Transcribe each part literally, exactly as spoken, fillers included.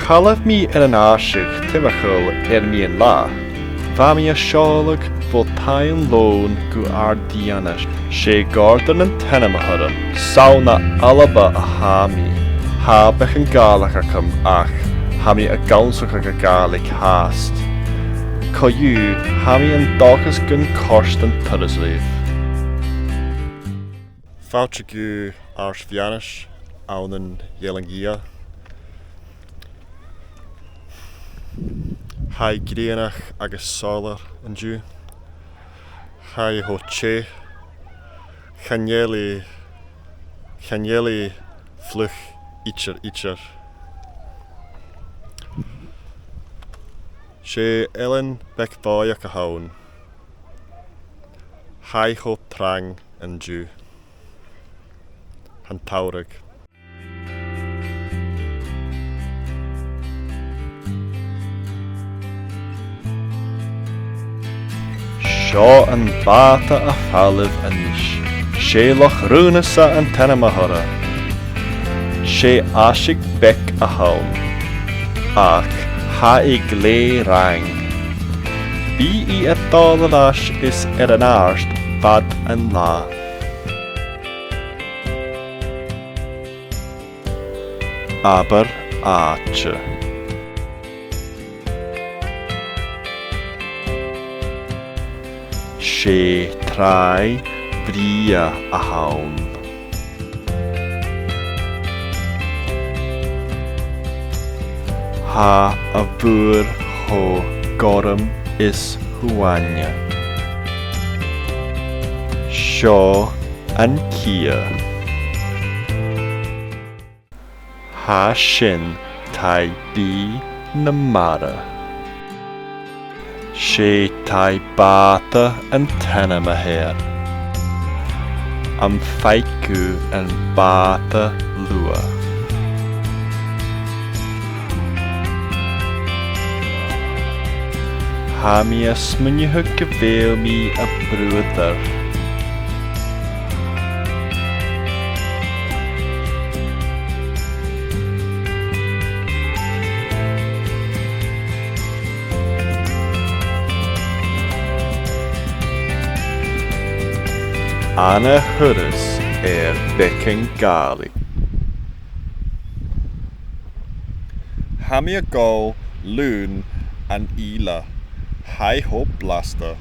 Chaidh mi air an aiseag timcheall air meadhan-latha. Bha mi a' seòladh bho Taigh an Lòin gu Àird Mhìnis. 'S e Gòrdan an t-ainm a th' orm. 'S ann à Alba a tha mi. Tha beagan Gàidhlig agam ach tha mi ag ionnsachadh Gàidhlig fhathast. Co-dhiù, tha mi an dòchas gun còrd an turas ribh. Fàilte gu Àird Mhìnis ann an Eilean Ghiogha. Tha i grianach agus soilleir an-diugh. Tha i cho teth. Chan eil i, chan eil i fliuch idir, idir. 'S e eilean beag bòidheach a th' ann. Tha i cho trang an-diugh. Tha an t-samhradh. Seo am bàta a' falbh a-nis. 'S e Loch Raonasa an t-ainm a th' oirre. 'S e aiseag beag a th' ann, ach tha i glè thrang. Bidh i a' dol air ais is air an àird fad an latha. Abair àite. 'S e tràigh brèagha a th' ann. Tha a' mhuir cho gorm is uaine. Seo an cidhe. Tha sin taigh-bìdh na mara. 'S e Taigh Bàta an t-ainm a th' air. Am faic thu am bàta luath? Tha mi a' smaoineachadh gu bheil mi a' bruadar. An ath thuras air Beagan Gàidhlig. Tha mi a' gabhail Lùn an Ìle. Tha i cho blasta.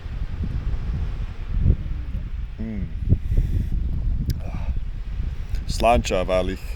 Mm. Slàinte, a bhalaich.